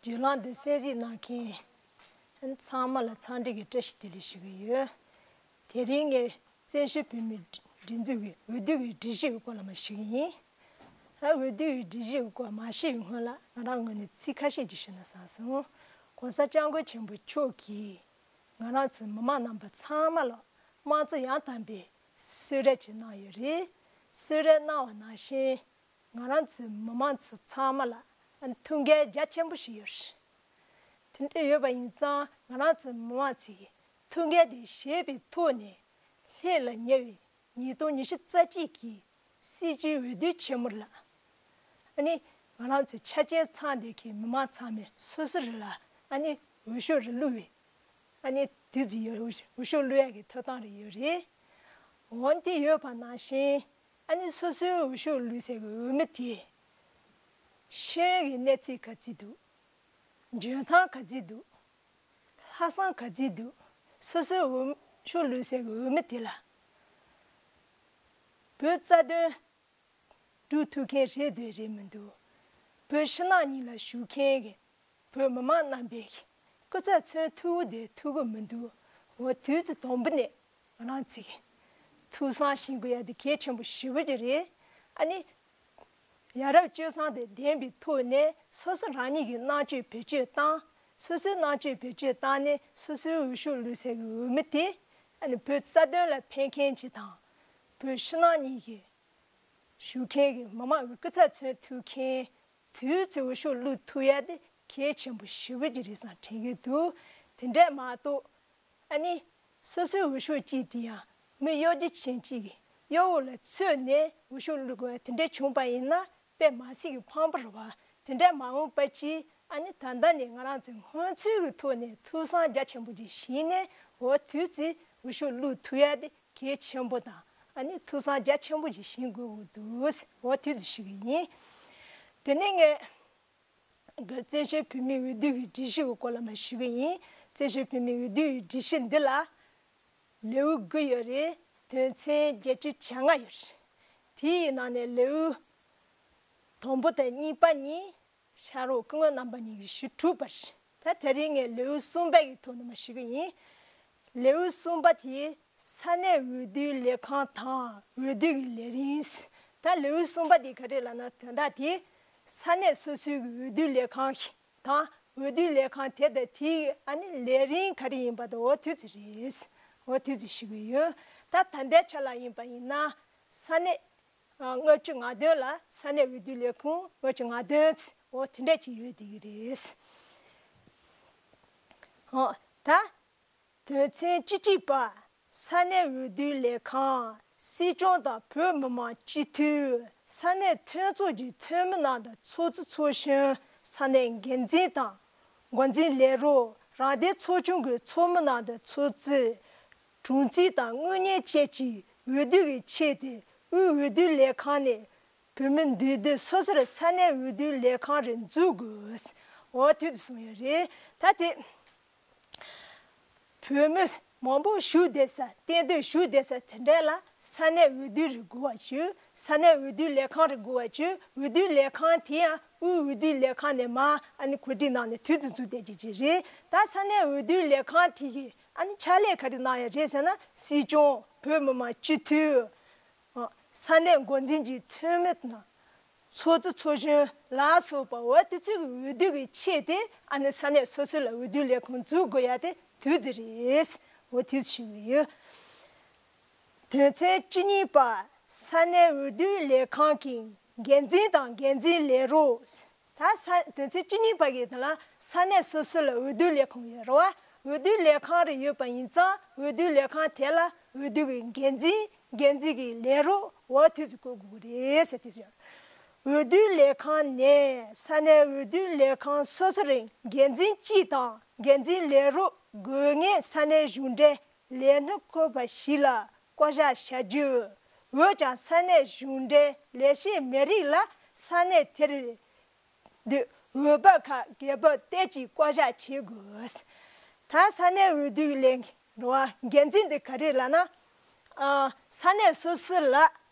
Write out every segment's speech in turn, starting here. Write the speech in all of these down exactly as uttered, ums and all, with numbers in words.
བརྒྱུད་ལམ་འདི་གསན་གཟིགས་གནང་མཁན་ཚང་མ་ལ་འཚམས་འདྲི་གི་བཀྲ་ཤིས་བདེ་ལེགས་ཞུ་གི་ཡོད། དེ་རིང་ངས་བཙན་བྱོལ་བོད་མིའི་སྒྲིག་འཛུགས་ཀྱི་འོས་བསྡུ་གི་སྒྲིག་གཞི་གི་སྐོར་ལ་མར་ཞུ་གི་ཡིན། ད་འོས་བསྡུ་གི་སྒྲིག་གཞི་གི་སྐོར་མ་ཞུས་སྔོན་ལ་ང་རང་ངོས་ནས་ཚིག་ཁ་ཤས་ཅིག་ཞུས་ན་བསམ་སོང་། ༸གོང་ས་༸སྐྱབས་མགོན་ཆེན་པོ་མཆོག་གིས་ང་རང་ཚོའི་མི་མང་རྣམ་པ་ཚང་མ་ལ་དམངས་གཙོ་ཡང་དག་པའི་གསོལ་རས་ཅིག་གནང་ཡོད་རེད། གསོལ་རས་གནང་བ་ནང་བཞིན། ང་རང་ཚོའི་མི་མང་ཚོ་ཚང་མ་ལ་ཐུགས་འགན་རྒྱ་ཆེན་པོ་ཞིག་ཡོད་རེད། དེ་འདྲ་ཡོད་པ་ཡིན་ཙང་ང་རང་ཚོའི་མི་མང་ཚོས་ཐུགས་འགན་དེ་བཞེས་པའི་ཐོག་ནས་སླེབས་ལ་ཉེ་བའི་ཉིས་སྟོང་ཉི་ཤུ་རྩ་གཅིག་གི་སྲིད་སྤྱིའི་འོས་བསྡུ་ཆེན་མོ་ལ་ཨ་ནི་ང་རང་ཚོའི་ཆ་རྐྱེན་ཚང་བསྡད་མཁན་མི་མང་ཚང་མས་སོ་སོ་རང་ལ་ཨ་ནི་འོས་ཤོག་རེ་བླུགས་པའི་ཨ་ནི་དུས་ཚོད་ཡོད། འོས་ཤོག་བླུགས་ཡག་གི་ཐོབ་ཐང་རེ་ཡོད་རེད། འོན་ཏེ་ཡོད་པ་ནང་བཞིན། ཨ་ནི་སོ་སོའི་འོས་ཤོག་བླུགས་སའི་འོས་མི་དེ། ཤེས་ཡོན་གྱི་གནས་ཚད་ག་ཚོད་འདུག་འཇོན་ཐང་ག་ཚོད་འདུག་ལྷག་བསམ་ག་ཚོད་འདུག་སོ་སོའི་འོས་ཤོག་བླུགས་སའི་འོས་མི་དེ་ལ། བོད་རྩ་དོན་སྒྲུབ་ཐུབ་མཁན་རེད་འདུག་རེད་མི་འདུག་བོད་ཕྱི་ནང་གཉིས་ལ་བཞུགས་མཁན་གྱི་བོད་མི་མང་རྣམ་པས་སྐུ་ཚབ་མཚོན་ཐུབ་ཀྱི་འདུག་ཐུབ་ཀྱི་མི་འདུག་འོ་དུས་ཚོད་དང་པོ་ནས་ང་རང་ཚོས་ཐུགས་བསམ་བཞེས་དགོས་ཡ་དེ་གལ་ཆེན་པོ་ཞེ་པོ་ཅིག་རེད། ཨ་ནི་ཡ་རབས་སྤྱོད་བཟང་དང་ལྡན་པའི་ཐོག་ནས་སོ་སོ་རང་ཉིད་ཀྱི་རྣམ་དཔྱོད་བེད་སྤྱོད་བཏང་། སོ་སོའི་རྣམ་དཔྱོད་བེད་སྤྱོད་བཏང་ནས་སོ་སོའི་འོས་ཤོག་བླུགས་སའི་འོས་མི་དེ་ཨ་ནི་བོད་རྩ་དོན་ལ་ཕན་མཁན་ཅིག་དང་། བོད་ཕྱི་ནང་གཉིས་ཀྱི་བཞུགས་མཁན་གྱི་མི་མང་གི་སྐུ་ཚབ་མཚོན་ཐུབ་མཁན་དུས་ཚོད་འོས་ཤོག་བླུགས་ཐུབ་ཡ་དེ་གལ་ཆེན་པོ་ཞེ་པོ་ཅིག་རེད་བསམ་དྲན་གྱི་འདུག་དེ་འདྲས་མ་གཏོགས་ཨ་ནི་སོ་སོའི་འོས་ཤོག་གཅིག་དེ་ཡང་མི་གཡོ་སྒྱུ་ཅན་གཅིག་གི་གཡོ་འོག་ལ་ཚུད་ནས་འོས་ཤོག་བླུགས་དགོས་པ་དེ་འདྲས་བྱུང་པ་ཡིན་ན་དཔེ་མ་སྲིད་ཀྱི་ཕངས་པོ་རེད་བ། དེ་འདྲས་མ་འོངས་པ་ཅིག་ཨ་ནི་ད་ལྟ་ནས་ང་རང་ཚོས་སྔོན་ཚུད་ཀྱི་ཐོག་ནས་ཐུགས་བསམ་རྒྱ་ཆེན་པོ་ཅིག་བཞེས་ནས་འོ་དུས་ཚོད་འོས་ཤོག་བླུགས་ཐུབ་ཡ་དེ། གལ་ཆེན་པོ་དང་ཨ་ནི་ཐུགས་བསམ་རྒྱ་ཆེན་པོ་ཞིག་བཞེས་དགོས་ཀྱི་འདུག་འོ་དེ་ཚོ་ཞུ་གི་ཡིན། དེ་ནས་ངས་བཙན་བྱོལ་བོད་མིའི་འོས་བསྡུ་གི་སྒྲིག་གཞི་གི་སྐོར་ལ་མར་ཞུ་གི་ཡིན། བཙན་བྱོལ་བོད་མིའི་འོས་བསྡུ་གི་སྒྲིག་གཞི་འདི་ལ་ལེའུ་དགུ་ཡོད་རེད། དོན་ཚན་བརྒྱད་ཅུ་གྱ་ལྔ་ཡོད་རེད། དེའི་ནང་ནས་ལེའུ་དང་པོ་དང་གཉིས་པ་གཉིས། ཕྱག་རོགས་སྐུ་ངོ་རྣམ་པ་གཉིས་ཀྱིས་ཞུ་གྲུབ་པ་རེད། ད་དེ་རིང་ངས་ལེའུ་གསུམ་པའི་ཐོག་ནས་མར་ཞུ་གི་ཡིན། ལེའུ་གསུམ་པ་དེ་ས་གནས་འོས་བསྡུའི་ལས་ཁང་དང་འོས་བསྡུ་གི་ལས་རིམ། ད་ལེའུ་གསུམ་པ་དེ་ག་རེ་ལབ་ན་དོན་དག་དེ་ས་གནས་སོ་སོའི་གི་འོས་བསྡུ་ལས་ཁང་དང་འོས་བསྡུ་ལས་ཁང་དེ་དང་དེའི་ཨ་ནི་ལས་རིམ་ག་རེ་ཡིན་པ་དང་འོ་དེ་ཚོ་རེད། འོ་དེ་ཚོ་ཞུ་གི་ཡོད། ད་ད་ལྟའི་ཆ་ལ་ཡིན་པ་ཡིན་ན་ས་གནས། ལྔ་བཅུ་ང་བདུན་ལ་ས་གནས་འོས་བསྡུ་ལས་ཁུངས་ལྔ་བཅུ་ང་བདུན་ཚེ་འོ་དེ་འདྲས་ཅིག་ཡོད་བསྡད་ཀྱི་རེད། འོ་ད། དོན་ཚན་བཅུ་གཅིག་པ། ས་གནས་འོས་བསྡུ་ལས་ཁང་། སྲིད་སྐྱོང་དང་བོད་མི་མང་སྤྱི་འཐུས། ས་གནས་མཐུན་ཚོགས་ཀྱི་འཐུས་མི་རྣམས་དང་ཚོགས་གཙོ་ཚོགས་གཞོན། ས་གནས་འགན་འཛིན་དང་འགོ་འཛིན་ལས་རོགས། རང་བདེན་ཚོགས་ཆུང་གི་ཚོགས་མི་རྣམས་དང་ཚོགས་གཙོས། དྲུང་རྩིས་དང་དངུལ་གཉེར་བཅས་ཀྱི་འོས་བསྡུ་གི་ཆེད་དུ་དབུས་འོས་བསྡུ་ལས་ཁང་ནས་བོད་མི་འདུས་སྡོད་སོ་སོར་ས་གནས་འོས་བསྡུ་ལས་ཁང་རེ་འཛུགས་དགོས། འོ་དེ་ཚོ་གསུངས་ཡོད་རེད། ད་དེ་བོད་མི་མང་པོ་བཞུགས་བསྡད་ས་གཏན་སྡོད་བཞུགས་བསྡད་ས་དེ་འདྲས་ལ་ས་གནས་འོས་བསྡུ་རེ་དགོས་པ་བྱུང་། ས་གནས་འོས་བསྡུ་ལས་ཁང་རེ་དགོས་པ་བྱུང་། འོས་བསྡུ་ལས་ཁང་དེ་ཡང་དབུས་འོས་བསྡུ་ལས་ཁང་ནས་མར་ཨ་ནི་གོ་སྒྲིག་གནང་ནས་དུས་ཚོད་འཛུགས་བསྡད་ཀྱི་ཅིག་རེད། ད་ས་གནས་འོས་བསྡུ་ལས་ཁང་དེ་གིས་ཨ་ནི་ཕྱག་ལས་ག་རེ་གནང་ཡ་རེད་ཟེར་ན་སྲིད་སྐྱོང་བོད་མི་མང་སྤྱི་འཐུས། ཨ། ས་གནས་འགོ་འཛིན་གྱི་འཐུས་མི་དང་། ཚོགས་གཙོ་ཚོགས་གཞོན་ལ་སོགས་པ་འོ་དེ་ཚོའི་འོས་བསྡུ་གི་ཆེད་དེ་ཨ་ནི་ས་གནས་སོ་སོ་ལ་འོས་བསྡུ་ལས་ཁུངས་འཛུགས་དགོས་ཡ་དེ་དུས་ཚོད་རེད། འོ་དུས་ཚོད་ཞུ་གི་ཡོད། དོན་ཚན་བཅུ་གཉིས་པ། ས་གནས་འོས་བསྡུ་ལས་ཁང་གི་འགན་འཛིན་དང་འགན་འཛིན་ལས་རོགས། ད་ས་དོན་ཚན་བཅུ་གཉིས་པ་གི་དེ་ལ་ས་གནས་སོ་སོ་ལ་འོས་བསྡུ་ལས་ཁུངས་ཡོད་རེད་བ། འོས་བསྡུ་ལས་ཁང་རེ་ཡོད་པ་ཡིན་ཙང་འོས་བསྡུ་ལས་ཁང་དེ་ལ་འོས་བསྡུ་གི་འགན་འཛིན། འགན་འཛིན་གྱི་ལས་རོགས་འོ་དེ་ཚོ་བསྐོ་དགོས་ཀྱི་རེད་ཟེར་དེ་ཚོ་ཡོད། འོས་བསྡུ་ལས་ཁང་ནས་ས་གནས་འོས་བསྡུ་ལས་ཁང་སོ་སོ་རེ་འགན་འཛིན་གཅིག་དང་འགན་འཛིན་ལས་རོགས་དགོས་ངེས་ས་གནས་གཞུང་འབྲེལ་ལས་སྣེ་ཁོ་པ་ཞིག་ལ་བསྐོ་གཞག་བྱ་རྒྱུ། འོན་ཀྱང་ས་གནས་གཞུང་འབྲེལ་ལས་བྱེད་མི་རིགས་ལ་ས་གནས་དེར་འདུས་འོས་འབབ་ཁག་སྒེར་བབ་སྟེར་གྱི་བསྐོ་གཞག་བྱེད་དགོས། ད་ས་གནས་འོས་བསྡུ་ལས་རོགས་འགན་འཛིན་དེ་ག་རེ་ལབ་ན། ཨ། ས་གནས་སོ་སོ་ལ་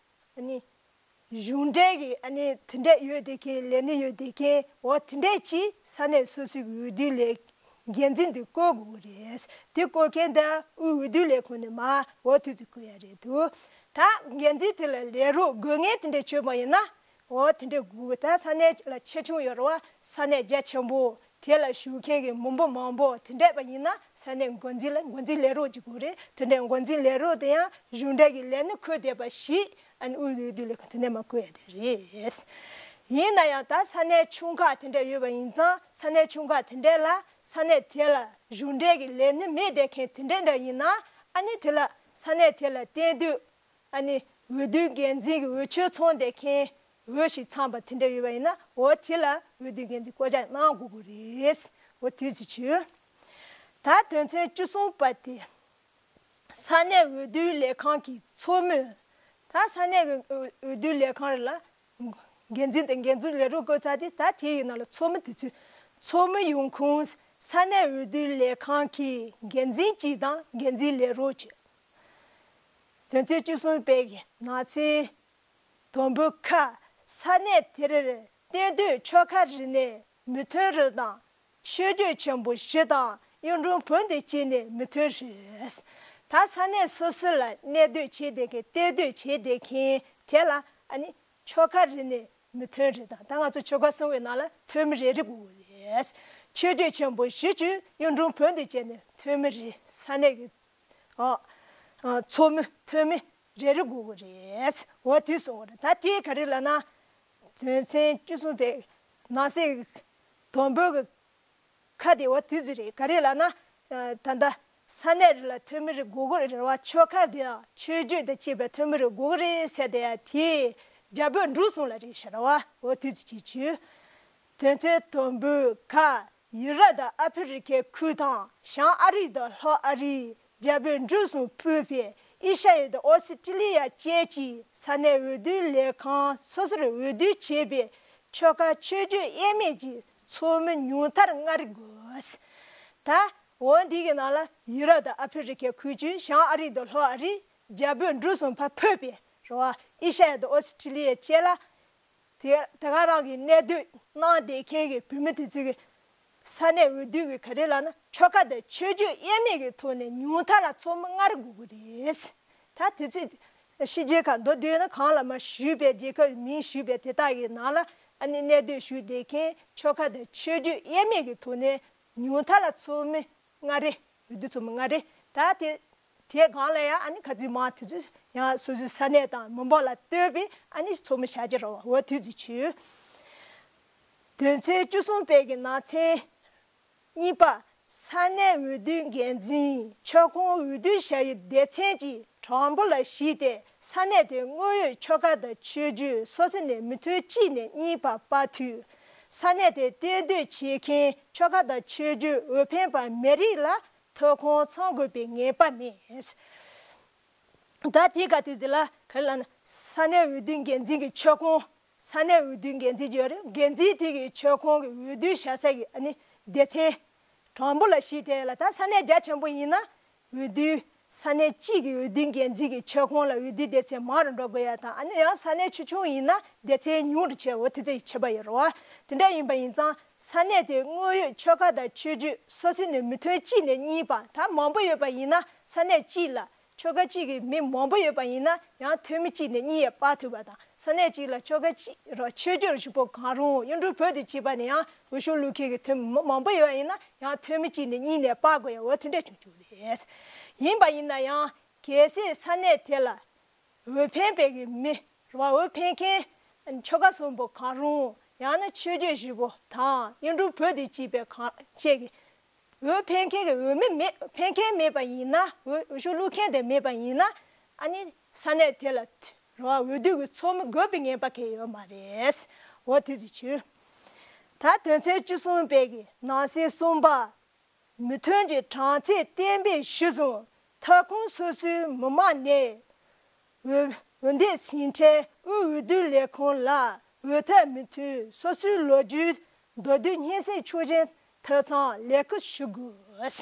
ནི་ གཞུང་འབྲེལ་གྱི་ཨ་ནི་དེ་འདྲ་ཡོད་བསྡད་མཁན་ལས་སྣེ་ཡོད་བསྡད་མཁན་འོ་དེ་འདྲས་ཀྱིས་ས་གནས་སོ་སོའི་འོས་བསྡུ་ལས་འགན་འཛིན་དེ་བསྐོ་དགོས་ཀྱི་རེད། དེ་བསྐོ་མཁན་དེ་དབུས་འོས་བསྡུ་ལས་ཁུངས་ནས་མར་འོ་དེ་ཚོ་བསྐོ་ཡ་རེད་འདུག་ད་འགན་འཛིན་དེ་ལ་ལས་རོགས་དགོས་ངེས་དེ་འདྲས་བྱོས་པ་ཡིན་ན་འོ་དེ་འདྲས་དགོས་ཀྱི། ད་ས་གནས་ལ་ཆེ་ཆུང་ཡོད་རེད་བ། ས་གནས་རྒྱ་ཆེན་པོ་དེ་ལ་བཞུགས་མཁན་གྱི་མི་འབོར་མང་པོ་དེ་འདྲས་པ་ཡིན་ན་ས་གནས་འགོ་འཛིན་ལ་འགོ་འཛིན་ལས་རོགས་ཅིག་དགོས་རེད། དེ་འདྲས་འགོ་འཛིན་ལས་རོགས་དེ་ཡང་གཞུང་འབྲེལ་གྱི་ལས་སྣེ་འཁོད་བསྡད་པ་ཞིག་ཨ་ནི་དབུས་འོས་བསྡུ་ལས་ཁུངས་དེ་འདྲས་མར་བསྐོ་ཡ་དེ་རེད། ཡིན་ན་ཡང་ད་ས་གནས་ཆུང་ཁག་དེ་འདྲས་ཡོད་པ་ཡིན་ཙང་ས་གནས་ཆུང་ཁག་དེ་འདྲས་ལ་ས་གནས་དེ་ལ་གཞུང་འབྲེལ་གྱི་ལས་སྣེ་མེད་བསྡད་མཁན་དེ་འདྲས་འདྲ་ཡིན་ན་ཨ་ནི་དེ་ལ་ས་གནས་དེ་ལ་གཏན་སྡོད་ཨ་ནི་འོས་བསྡུ་འགན་འཛིན་གྱི་འོས་ཆོས་ཚང་བསྡད་མཁན་འོས་ཤིག་ཚང་པ་དེ་འདྲ་ཡོད་པ་ཡིན་ན་འོ་དེ་ལ་འོས་བསྡུ་འགན་འཛིན་བསྐོ་གཞག་གནང་དགོས་ཀྱི་རེད། འོ་དེ་ཅིག་བྱོས། ད་དོན་ཚན་བཅུ་གསུམ་པ་དེ། ས་གནས་འོས་བསྡུ་ལས་ཁང་གི་ཚོགས་མི། ད་ས་གནས་ཀྱི་འོས་བསྡུ་ལས་ཁང་ལ་འགན་འཛིན་དང་འགན་འཛིན་ལས་རོགས་བསྐོས་ཚར་ཏེ་ད་དེ་ཡི་ནང་ལ་ཚོགས་མི་དེ་ཚོས་ཚོགས་མི་ཡོང་ཁུངས་ས་གནས་འོས་བསྡུ་ལས་ཁང་གི་འགན་འཛིན་གཅིག་དང་འགན་འཛིན་ལས་རོགས་བྱས། དོན་ཚན་བཅུ་གསུམ་པའི་ནང་གསེས་དོན་པོ་ཁ། ས་གནས་དེར་གཏན་སྡོད་ཆོལ་ཁ་རིག་གནས་མི་མཐུན་རིགས་དང་། ཆོས་བརྒྱུད་ཆེན་པོ་བཞི་དང་གཡུང་དྲུང་བོན་དེ་བཅས་ནས་མི་མཐུན་རིགས། ད་ས་གནས་སོ་སོ་ལ་གནས་སྡོད་བྱས་བསྡད་མཁན་གཏན་སྡོད་བྱས་བསྡད་མཁན་དེ་ལ་ཨ་ནི་ཆོལ་ཁ་རིག་གནས་མི་མཐུན་རིགས་དང་ད་ང་ཚོ་ཆོལ་ཁ་གསུམ་པའི་ནང་ལ་འཐུས་མི་རེ་རེ་དགོས་ཀྱི་རེད། ཆོས་བརྒྱུད་ཆེན་པོ་བཞི་བཅས་གཡུང་དྲུང་བོན་དེ་བཅས་ནས་འཐུས་མི་རེ་ས་གནས་ཀྱི་ཨ་ཨ་ཚོགས་མི་འཐུས་མི་རེ་རེ་དགོས་ཀྱི་རེད། འོ་དེ་གསུངས་པ་རེད། ད་དེ་ག་རེ་ལབ་ན། དོན་ཚན་བཅུ་གསུམ་པའི་ནང་གསེས་དོན་པོའི་ཁ་དེ་འོ་དེ་ཚོ་རེད། ག་རེ་ལབ་ན། ད་ལྟ་ས་གནས་རེ་ལ་འཐུས་མི་རེ་དགོས་ཀྱི་རེད་བ། ཆོལ་ཁ་དེ་དང་ཆོས་བརྒྱུད་དང་བཅས་པའི་འཐུས་མི་རེ་དགོས་ཀྱི་རེད་ཟེར་དེ་ཡ་དེ་རྒྱ་བོད་འབྲུག་གསུམ་ལ་རེད་ཤག་རེད་བ། འོ་དེ་ཚོ་གཅིག་བྱོས། དོན་ཚན་དང་པོའི་ཁ། ཡུ་རོབ་དང་ཨ་ཕི་རི་ཁའི་ཁུལ་དང་བྱང་ཨ་རི་དང་ལྷོ་ཨ་རི། རྒྱ་བོད་འབྲུག་གསུམ་ཕུད་པའི་ཨེ་ཤ་ཡ་དང་ཨོ་སི་ཀྲི་ལི་ཡ་བཅས་ཀྱི་ས་གནས་འོས་བསྡུ་ལས་ཁང་སོ་སོར་འོས་བསྡུ་བྱས་པའི་ཆོལ་ཁ་ཆོས་བརྒྱུད་དབྱེར་མེད་ཀྱི་ཚོགས་མི་ཉུང་མཐར་ལྔ་རེ་དགོས། ད་འོ་འདི་གི་ནང་ལ་ཡུ་རོབ་དང་ཨ་ཕི་རི་ཁའི་ཁུལ་གྱི་བྱང་ཨ་རི་དང་ལྷོ་ཨ་རི། རྒྱ་བོད་འབྲུག་གསུམ་ཕར་ཕུད་པའི་རེད་བ། ཨེ་ཤ་ཡ་དང་ཨོ་སི་ཀྲི་ལི་ཡ་བཅས་ལ། དེ་དེ་ག་རང་གི་གནས་སྡོད་གནང་བསྡད་མཁན་གྱི་བོད་མི་དེ་ཚོ་གི་ས་གནས་འོས་བསྡུ་གི་ག་རེ་ལབ་ན་ཆོལ་ཁ་དང་ཆོས་བརྒྱུད་དབྱེར་མེད་ཀྱི་ཐོག་ནས་ཉུང་མཐའ་ལ་ཚོགས་མི་ལྔ་རེ་དགོས་ཀྱི་རེད། ད་དེ་ཚོས་ཕྱི་རྒྱལ་ཁག་མདོར་བསྡུས་ན་གང་ལ་མ་ཞུས་པའི་རྒྱལ་ཁབ་མིང་ཞུས་པའི་དེ་དག་གི་ནང་ལ་ཨ་ནི་གནས་སྡོད་ཞུས་བསྡད་མཁན་ཆོལ་ཁ་དང་ཆོས་བརྒྱུད་དབྱེར་མེད་ཀྱི་ཐོག་ནས་ཉུང་མཐའ་ལ་ཚོགས་མི་ལྔ་རེ། འོས་བསྡུ་ཚོགས་མི་ལྔ་རེ། ད་དེ་དེའི་སྒང་ལ་ཡང་ཨ་ནི་ཁ་རྩང་མང་དེ་ཚོས་ཡང་སོ་སོའི་ས་གནས་དང་མི་འབོར་ལ་ལྟོས་པའི་ཨ་ནི་ཚོགས་མི་བཞག་རྒྱུ་རེད་བ། འོ་དེ་ཚོ་བྱོས། དོན་ཚན་བཅུ་གསུམ་པའི་གི་ནང་ཚན་གཉིས་པ། ས་གནས་འོས་བསྡུ་འགན་འཛིན་ཁྱབ་ཁོངས་འོས་བསྡུ་བྱ་ཡུལ་སྡེ་ཚན་གྱི་གྲངས་འབོར་ལ་གཞིགས་ཏེ་ས་གནས་དེའི་དངོས་ཡོད་ཆོལ་ཁ་དང་ཆོས་བརྒྱུད་སོ་སོ་ནས་མི་མཐུན་གཅིག་ནས་གཉིས་བར་དཔར་འཐུས། ས་གནས་དེར་གཏན་སྡོད་བྱེད་མཁན་ཆོལ་ཁ་དང་ཆོས་བརྒྱུད་འོས་འཕེན་པ་མི་རིགས་ལ་ཐོབ་ཁོངས་ཚང་དགོས་པའི་ངེས་པ་མེད། ད་དེའི་སྐབས་དུས་དེ་ལ་ག་རེ་ལབ་ན་ས་གནས་འོས་བསྡུ་འགན་འཛིན་གྱི་ཁྱབ་ཁོངས། ས་གནས་འོས་བསྡུ་འགན་འཛིན་ཡོད་རེད། འགན་འཛིན་དེ་གི་ཁྱབ་ཁོངས་ཀྱི་འོས་བསྡུ་བྱ་ས་གི་ཨ་ནི་སྡེ་ཚན་གྲངས་འབོར་ལ་གཞིགས་ཏེ་ལ་ད་ས་གནས་རྒྱ་ཆེན་པོ་ཡིན་ན་འོས་བསྡུ་ས་གནས་གཅིག་གི་འོས་བསྡུ་འགན་འཛིན་གྱི་ཁྱབ་ཁོངས་ལ་འོས་བསྡུ་སྡེ་ཚན་མང་རུ་འགྲོ་དགོས་ཡ་དང་ཨ་ནི་ཡང་ས་གནས་ཆུང་ཆུང་ཡིན་ན་སྡེ་ཚན་ཉུང་རུ་བྱས་འོ་དེ་ཚོ་ཡི་ཁྱད་པར་ཡོད་རེད་བ། དེ་འདྲ་ཡིན་པ་ཡིན་ཙང་ས་གནས་དེ་དངོས་ཡོད་ཆོལ་ཁ་དང་ཆོས་བརྒྱུད་སོ་སོ་ནས་མི་མཐུན་གཅིག་ནས་གཉིས་བར་ད་མང་པོ་ཡོད་པ་ཡིན་ན་ས་གནས་གཅིག་ལ་ཆོལ་ཁ་གཅིག་གི་མི་མང་པོ་ཡོད་པ་ཡིན་ན་ཡང་འཐུས་མི་གཅིག་ནས་གཉིས་ཡས་སྤར་ཐུབ་པ་དང་ས་གནས་གཅིག་ལ་ཆོལ་ཁ་གཅིག་ར་ཆོས་བརྒྱུད་ཧྲིལ་པོ་གང་རུང་གཡུང་དྲུང་བོད་དང་བཅས་པ་ནས་ཡང་འོས་ཤོག་བླུག་མཁན་གྱི་འཐུས་མི་མང་པོ་ཡོད་པ་ཡིན་ན་ཡང་འཐུས་མི་གཅིག་ནས་གཉིས་ནས་སྤར་དགོས་ཡ་འོ་དེ་འདྲ་བྱུང་བཅུག་རེད། ཡིན་པ་ཡིན་ན་ཡང་གལ་སྲིད་ས་གནས་དེ་ལ་འོས་འཕེན་པའི་གི་མི་ར་འོས་འཕེན་མཁན་ཆོལ་ཁ་གསུམ་པོ་གང་རུང་ཡང་ན་ཆོས་བརྒྱུད་ཧྲིལ་པོ་དང་གཡུང་དྲུང་བོད་དང་བཅས་པའི་གང་བཅས་ཀྱི་འོས་འཕེན་མཁན་གྱི་འོས་མི་མེད་འཕེན་མཁན་མེད་པ་ཡིན་ན་འོས་འོས་ཤོག་བླུག་མཁན་དེ་མེད་པ་ཡིན་ན་ཨ་ནི་ས་གནས་དེ་ལ་ར་འོས་བསྡུ་གི་ཚོགས་མི་དགོས་པའི་ངེས་པ་གང་ཡོད་མ་རེད། འོ་དེ་ཚོ་བྱོས། ད་དོན་ཚན་བཅུ་གསུམ་པའི་གི་ནང་གསེས་གསུམ་པ། མོས་མཐུན་གྱི་གྲངས་ཚད་གཏན་འབེབས་གཞིར་བཟུང་ཐོབ་ཁུངས་སོ་སོའི་མི་མང་ནས་འོས་འོས་འདེམས་ཟིན་འཕྲལ་དབུས་འོས་བསྡུ་ལས་ཁུངས་ལ་འོས་ཐོབ་མི་མཐུན་སོ་སོའི་ལོ་རྒྱུས་མདོར་བསྡུས་སྙན་སེང་ཆོག་མཆན་ཐོབ་ཚང་ལས་ཁུར་ཞུ་དགོས།